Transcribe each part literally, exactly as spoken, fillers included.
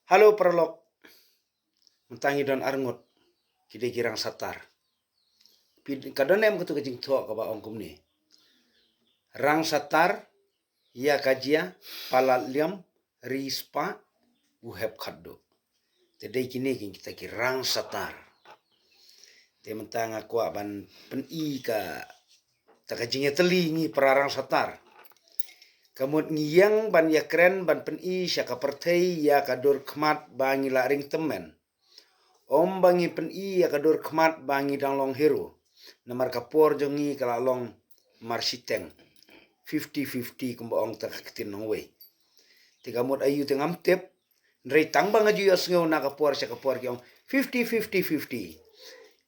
Halo paralok. Mynta ngi don arngut. Ki dei ki rang satar. Phi, ka don em katu ka jingthoh kaba ong kumne: rang satar, ïa ka jia, palat liam, ri spah, u hep khatduh. Te dei kine ki kita ki rang satar. Te mynta nga kwah ban pyni ka, ta ka jingïatylli ngi para rang satar. Ka mut ngi ïeng ban ïakren ban pyni sha ka pyrthei ïa ka dur khmat ba ngi la ring tymmen. Ym ba ngi pyni ïa ka dur khmat ba ngi dang long hero. Namar ka por jong ngi ka la long marshiteng. Fifty fifty kumba ong ta ka ktien nongwei. Te ka mut aïu te ngam tip. Hynrei tang ba nga ju ïohsngew na ka por sha ka por ki ong fifty fifty fifty.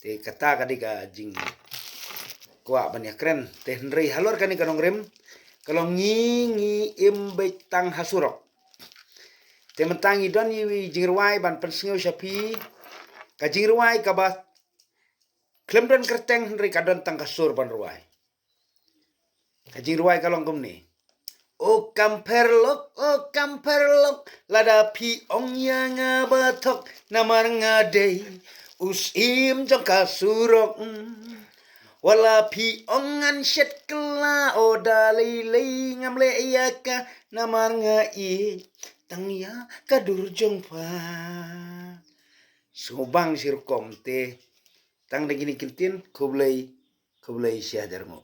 Te kata ka dei ka jingkwah ban ïakren. Te hynrei halor kane ka nongrim, ka long ngi, ngi im beit tang ha surok. Te mynta ngi don ïa i jingrwai ban pynsngew sha phi. Ka jingrwai kaba khlem don kyrteng hynrei ka don tang ka sur ban rwai. Ka jingrwai ka long kumne: O kam pher lok, o kam pher lok, lada phi ong ïa nga ba thok, namar nga dei u syiem jong ka surok. Wat la phi ong ngan shet kylla, o da lei lei ngam leh ïa ka, namar nga ïeit tang ïa ka dur jong pha. Sngewbang shi rukom te. Tang da kine ki ktien, khublei, khublei shihajar nguh.